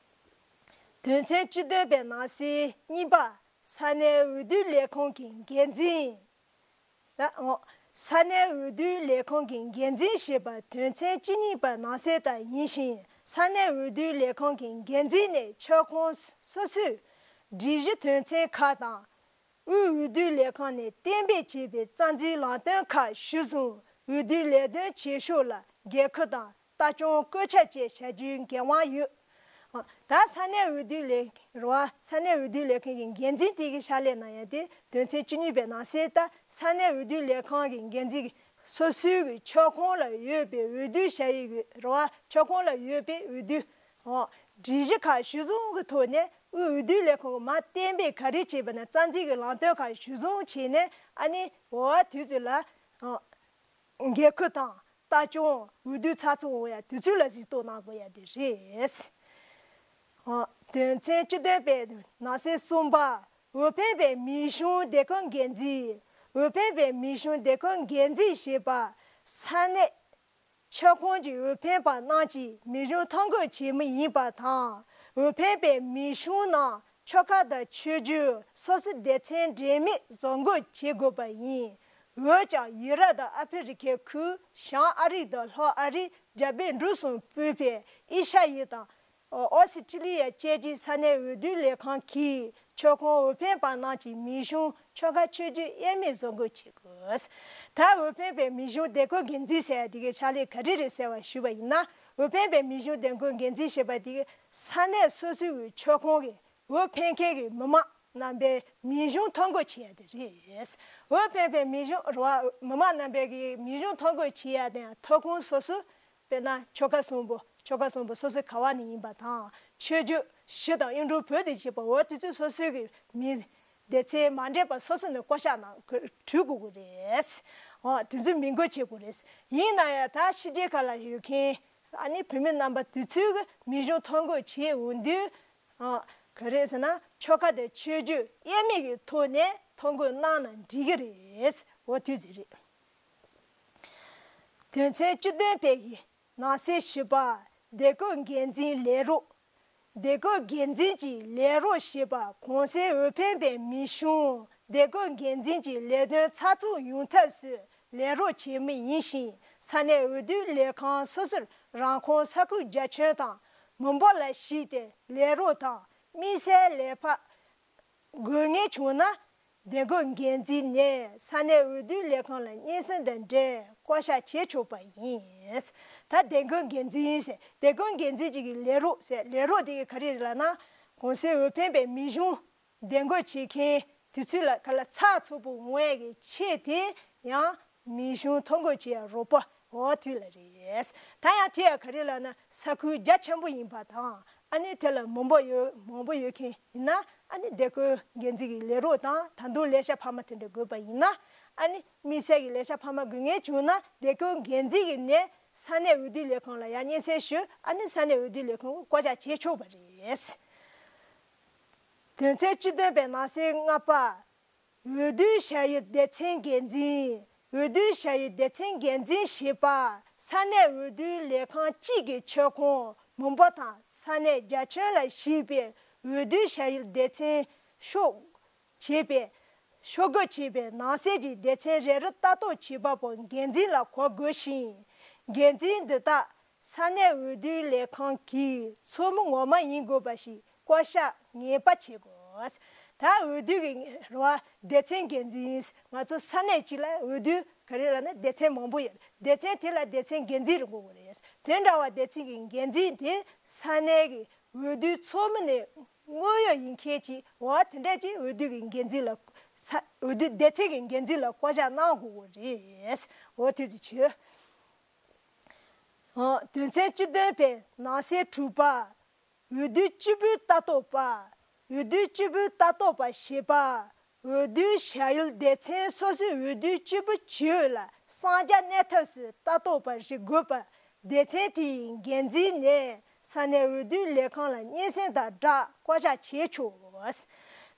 དོན་ཚན་བཅུ་བདུན་པའི་ནང་གསེས་གཉིས་པ། ས་གནས་འོས་བསྡུ་ལས་ཁང་གི་འགན་འཛིན། ད་འོ། ས་གནས་འོས་བསྡུའི་ལས་ཁང་གི་འགན་འཛིན་ཞེས་པ་དོན་ཚན་བཅུ་གཉིས་པ་ནང་གསེས་ལྟར་ཡིན་ཞིང་། ས་གནས་འོས་བསྡུའི་ལས་ཁང་གི་འགན་འཛིན་ནས་ཁྱབ་ཁོངས་སོ་སོའི་སྒྲིག་གཞི་དོན་ཚན་ཁག་དང་། དབུས་འོས་བསྡུ་ལས་ཁང་ནས་གཏན་འབེབས་བྱས་པའི་རྩ་འཛིན་ལམ་སྟོན་ཁག་གཞིར་བཟུང་འོས་བསྡུའི་ལས་དོན་བྱེད་ཕྱོགས་ལ་འགན་འཁུར་དང་ལྟ་སྐྱོང་བཀོད་ཁྱབ་བཅས་བྱ་རྒྱུའི་འགན་དབང་ཡོད། ད་ས་གནས་འོས་བསྡུ་ལས་རེད་བ། ས་གནས་འོས་བསྡུ་ལས་ཁང་གི་འགན་འཛིན་དེ་གི་ཕྱག་ལས་གནང་ཡ་དེ་དོན་ཚན་བཅུ་གཉིས་པའི་ནང་གསལ་ལྟར་ས་གནས་འོས་བསྡུ་ལས་ཁང་གི་འགན་འཛིན་གྱིས་སོ་སོའི་གི་ཁྱབ་ཁོངས་ལ་ཡོད་པའི་འོས་བསྡུ་བྱ་ཡུལ་གྱི་རེད་བ། ཁྱབ་ཁོངས་ལ་ཡོད་པའི་འོས་བསྡུ། འོ། སྒྲིག་གཞི་ཁག་གཞིར་བཟུང་གི་ཐོག་ནས་དབུས་འོས་བསྡུ་ལས་ཁང་གིས་མར་གཏན་འབེབས་ག་རེ་བྱས་པ་ན་རྩ་འཛིན་གྱི་ལམ་སྟོན་ཁག་གཞིར་བཟུང་བྱས་ནས་ཨ་ནི་འོ་དུས་ཚོད་ལ། འོ། འགན་འཁུར་དང་ལྟ་སྐྱོང་འོས་བསྡུ་ཚགས་ཚུད་འོང་ཡ་དུས་ཚོད་ལ་གཟིགས་རྟོག་གནང་དགོས་ཡ་དེ་རེད། འོ། དོན་ཚན་བཅུ་བདུན་པའི་ནང་གསེས་གསུམ་པ། འོས་འཕེན་པའི་མིང་གཞུང་སྡེ་ཁག་འགན་འཛིན། འོས་འཕེན་པའི་མིང་གཞུང་སྡེ་ཁག་འགན་འཛིན་ཞེས་པ་ས་གནས་ཁྱབ་ཁོངས་ཀྱི་འོས་འཕེན་པ་རྣམས་ཀྱི་མིང་གཞུང་ཐོ་འགོད་བྱེད་མི་ཡིན་པ་དང་། འོས་འཕེན་པའི་མིང་གཞུང་ནང་ཆོལ་ཁ་དང་ཆོས་བརྒྱུད་སོ་སོའི་སྡེ་ཚན་འབྲེལ་མེད་བཟོ་འགོད་བྱེད་དགོས་པ་ཡིན། འོན་ཀྱང་ཡུ་རོབ་དང་ཨ་ཕི་རི་ཁའི་ཁུལ། བྱང་ཨ་རི་དང་ལྷོ་ཨ་རི། རྒྱ་བལ་འབྲུག་གསུམ་པུས་པའི་ཨེ་ཤ་ཡ་དང་། ཨོ་སི་ཀྲི་ལི་ཡ་བཅས་ཀྱི་ས་གནས་འོས་བསྡུ་ལས་ཁང་གིས་ཁྱབ་ཁོངས་འོས་འཕེན་པ་རྣམས་ཀྱི་མིང་གཞུང་ཆོལ་ཁ་ཆོས་བརྒྱུད་དབྱེར་མེད་བཟོ་འགོད་བྱེད་དགོས། ད་འོས་འཕེན་པའི་མིང་གཞུང་སྡེ་ཁག་འགན་འཛིན་ཟེར་ཡ་དེ་གའི་ཕྱག་ལས་ག་རེ་རེད་ཟེར་བ་ཞུས་པ་ཡིན་ན། འོས་འཕེན་པའི་མིང་གཞུང་སྡེ་ཁག་འགན་འཛིན་ཞེས་པ་དེ་གའི་ས་གནས་སོ་སོའི་ཁྱབ་ཁོངས་ཀྱི་འོས་འཕེན་མཁན་གྱི་མི་མང་རྣམ་པའི་མིང་གཞུང་ཐོ་འགོད་བྱེད་ཡ་དེ་རེད། འོས་འཕེན་པའི་མིང་གཞུང་རེད་བ། མི་མང་རྣམ་པའི་གི་མིང་གཞུང་ཐོ་འགོད་བྱེད་ཡ་དེ་ཡང་ཁྱབ་ཁོངས་སོ་སོ། དཔེར་ན་ཆོལ་ཁ་གསུམ་པོ། ཆོལ་ཁ་གསུམ་པོ་སོ་སོའི་ག་བ་ནས་ཡིན་པ་དང་། ཆོས་བརྒྱུད་གཞིས་དང་གཡུང་དྲུང་བོད་དུ་བྱེད་པ། འོ་དེ་ཚོས་སོ་སོའི་གི་མི་ སྡེ་ཚན་མ་འདྲེས་པ་སོ་སོ་ནས་བསྐོ་བཞག་གནང་དགོས་བྲིས་དགོས་ཀྱི་རེད། འོ་དེ་ཚོ་མིང་འགོད་བྱེད་དགོས་རེད། ཡིན་ན་ཡང་ད་ཕྱི་རྒྱལ་ཁག་ལ་ཡོད་མཁན་ཨ་ནི་བོད་མི་རྣམ་པ་དེ་ཚོའི་གི་མིང་གཞུང་ཐོ་འགོད་བྱེད་འོང་དུས། ཨ། ག་རེ་ཟེར་ན་ཆོལ་ཁ་དང་ཆོས་བརྒྱུད་དབྱེ་མེད་ཀྱི་ཐོག་ནས་ཐོ་འགོད་གནང་ན་འགྲིག་གི་རེད། འོ་དེ་ཚོ་རེད། དོན་ཚན་བཅུ་བདུན་པའི་གི་ནང་གསེས་བཞི་པ། སྡེ་ཁག་འགན་འཛིན་ལས་རོགས། སྡེ་ཁག་འགན་འཛིན་གྱི་ལས་རོགས་ཞེས་པ་གོང་གསལ་འོས་འཕེན་པའི་མིང་གཞུང་སྡེ་ཁག་འགན་འཛིན་གྱི་ལས་དོན་ཚགས་ཚུད་ཡོང་ཐབས་སུ་ལས་རོགས་བྱེད་མི་ཡིན་ཞིང་། ས་གནས་འོས་བསྡུའི་ལས་ཁང་སོ་སོར་རང་ཁོངས་ས་ཁུལ་རྒྱ་ཁྱོན་དང་མི་འབོར་ལ་གཞིགས་ཏེ་ལས་རོགས་དང་དམིགས་བསལ་ལས་ཕར་དགོས་ངེས་བྱུང་ན། སྡེ་ཁག་འགན་འཛིན་ནས་ས་གནས་འོས་བསྡུའི་ལས་ཁང་ལ་སྙན་སེང་དང་འབྲེལ་བསྐོ་བཞག་བྱེད་ཆོག་པ་ཡིན། ད་སྡེ་ཁག་འགན་འཛིན་ཟེར། སྡེ་ཁག་འགན་འཛིན་གཅིག་གི་ལས་རོགས་ཟེར། ལས་རོགས་དེ་ག་རེ་རེད་ལབ་ན། གོང་གསལ་འོས་འཕེན་པའི་མིང་གཞུང་འདེམས་བསྐོ་བྱེད་མཁན་དེ་ཚོ་ལ་ག་ལ་ཚགས་ཚུད་པོ་ཡོང་ཡས་ཀྱི་ཆེད་དེ་ཡང་མིང་གཞུང་ཐོ་འགོད་བྱེད་ཡ་རོགས་པ་འོ་དེ་ལ་རེད། ད་ཡང་དེ་ཡང་ག་རེ་ལབ་ན། ས་ཁུལ་རྒྱ་ཆེན་པོ་ཡིན་པ་དང་ཨ་ནི་དེ་ལ་མི་འབོར་ཡོད་མང་པོ་ཡོད་མཁན་ཡིན་ན། ཨ་ནི་སྡེ་ཁག་འགན་འཛིན་གྱི་ལས་རོགས་དང་ད་དུང་ལས་བྱ་འཕར་མ་དེ་འདྲ་དགོས་པ་ཡིན་ན། ཨ་ནི་དམིགས་བསལ་གྱི་ལས་བྱ་འཕར་མ་དགོས་ངེས་བྱུང་ན་སྡེ་ཁག་འགན་འཛིན་གྱི་ནས་ས་གནས་འོས་བསྡུ་ལས་ཁང་ལ་ཡང་སྙན་སེང་ཞུ། ཨ་ནི་ས་གནས་འོས་བསྡུ་ལས་ཁང་གིས་བསྐོ་བཞག་བྱེད་ཆོག་པ་རེད། དོན་ཚན་བཅུ་བདུན་པའི་ནང་གསེས་ལྔ་པ། འོས་བསྡུའི་བྱ་ཡུལ་སྡེ་ཚན་འགན་འཛིན། འོས་བསྡུའི་བྱ་ཡུལ་སྡེ་ཚན་འགན་འཛིན་ཞེས་པ་ས་གནས་འོས་བསྡུའི་ལས་ཁང་གཅིག་གི་ཁྱབ་ཁོངས་མི་འབོར་དང་ས་གནས་རྒྱ་ཁྱོན་ལ་གཞིགས་པའི་འོས་བསྡུའི་བྱ་ཡུལ་སྡེ་ཚན་ཤོག་བྱས་པའི་ཤོག་འགོད་བྱས་པའི་ནང་གསེས་ཀྱི་སྡེ་ཚན་རེ་རེ་ལྟ་རྟོག་བྱེད་པ་པོ་འགན་འཛིན་ལ་གོ་དགོས་ཤིང་། འགན་འཛིན་འདི་དག་ས་གནས་འོས་བསྡུའི་ལས་ཁང་གི་ཚོགས་མི་ངོ་མ་ཡིན་དགོས་པ་ཞིག་བསྐོ་བཞག་ངེས་པ་བྱེད་དགོས། ད་འོས་བསྡུ་གི་རེད་བ། སྡེ་ཚན་འགན་འཛིན། ང་ཚོ་ས་གནས་གཅིག་ལ་འོས་བསྡུ་ག་རེ་ལབ་ན་སྡེ་ཚན་མང་པོ་ཡོད། སྡེ་ཚན་དེ་ལ་སྡེ་ཚན་འགན་འཛིན་རེ་དགོས་ཀྱི་རེད། དེ་འདྲ་བ་སྡེ་ཚན་གྱི་འགན་འཛིན་དེ་ས་གནས་ཀྱི་འོས་བསྡུའི་ཚོགས་མི་ནས་དངོས་ཡོད་ཡིན་མཁན་གྱི་འོ་དེ་འདྲས་ཀྱི་འོས་བསྡུ་གི་འགན་འཛིན་ལ་ས་འོས་བསྡུ་སྡེ་ཚན་གྱི་འགན་འཛིན་ལ་བསྐོ་བཞག་གནང་དགོས་ཀྱི་རེད། འོ་དེ་ཚོ་བྱོས། འོ་དོན་ཚན་བཅུ་བདུན་པའི་ནང་གསེས་དྲུག་པ། འོས་བསྡུའི་སྤྱིལ་བུའི་ལྟ་རྟོག་པ། འོས་བསྡུའི་སྤྱིལ་བུའི་ལྟ་རྟོག་པ་ཞེས་པ། འོས་བསྡུའི་བྱ་ཡུལ་སྡེ་ཚན་སོ་སོའི་འོས་བསྡུའི་སྤྱིལ་བུ་ཇི་ཡོད་ལ་གསང་རྒྱ་གནས་ཐབས་སུ་ལྟ་རྟོག་པ་ཞིག་དགོས་པ། སྡེ་ཚན་དེའི་འགན་འཛིན་ནས་ས་གནས་འོས་བསྡུའི་ལས་ཁང་ལ་སྙན་སེང་དང་སྦྲགས་བསྐོ་བཞག་བྱེད་ཆོག།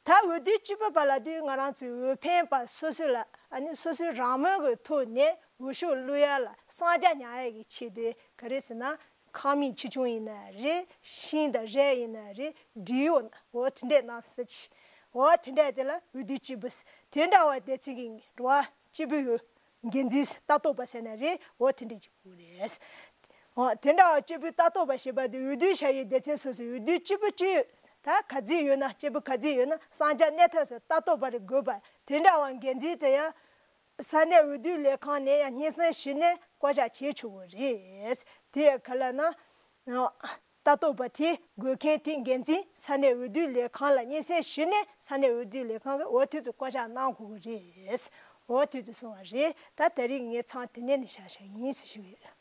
ད་འོས་བསྡུའི་སྤྱིལ་བུ་པ་ལབ་དུས་ང་རང་ཚོའི་འོས་འཕེན་པ་སོ་སོ་ལ་ཨ་ནི་སོ་སོའི་རང་མོས་ཀྱི་ཐོག་ནས་འོས་ཤོག་བླུག་ཡ་ལ་གསང་རྒྱ་ཉར་ཡ་གི་ཆེད་དུ་ག་རེ་ཟེར་ན། ཁང་མིག་ཆེ་ཆུང་ཡིན་ན་རེད། ཤིང་དང་རས་ཡིན་ན་རེད། འབྲི་འོ་འོ་དེ་འདྲས་གནང་ཟེར་གྱི། འོ་དེ་འདྲས་དེ་ལ་འོས་བསྡུའི་སྤྱིལ་བུ་ཟེར། དེ་འདྲ་བ་སྡེ་ཚན་གྱི་རེད་བ། སྤྱིལ་བུའི་འགན་འཛིན་ལྟ་རྟོག་པ་ཟེར་ན་རེད། འོ་དེ་འདྲས་ཀྱི་དགོས་རེད། འོ་དེ་འདྲ་བ་སྤྱིལ་བུའི་ལྟ་རྟོག་པ་ཞེས་པ་དེ་འོས་བསྡུའི་བྱ་ཡུལ་སྡེ་ཚན་སོ་སོའི་འོས་བསྡུའི་སྤྱིལ་བུ་ཅི་ཡོད། ད་ག་ཚོད་ཡོད་ན་སྤྱིལ་བུ་ག་ཚོད་ཡོད་ན་གསང་རྒྱ་གནས་ཐབས་སུ་ལྟ་རྟོག་པ་རེ་དགོས་པ་དེ་འདྲ་བ་འགན་འཛིན་དེ་ཡང་། ས་གནས་འོས་བསྡུའི་ལས་ཁང་ནས་ཡང་སྙན་སེང་ཞུས་ནས་བསྐོ་བཞག་བྱེད་ཆོག་གི་རེད། དེ་ཡང་ག་ལ་ན། ལྟ་རྟོག་པ་དེ་དགོས་མཁན་དེ་འགན་འཛིན་ས་གནས་འོས་བསྡུའི་ལས་ཁང་ལ་སྙན་སེང་ཞུས་ནས་ས་གནས་འོས་བསྡུའི་ལས་ཁང་གིས་འོ་དེ་ཚོ་བསྐོ་བཞག་གནང་དགོས་ཀྱི་རེད། འོ་དེ་ཚོ་གསུངས་པ་རེད། ད་དེ་རིང་ངས་མཚམས་དེ་ནས་ནས་བཞག་བཞག་ཡིན་ཟེར་ཞུ་གི་ཡོད།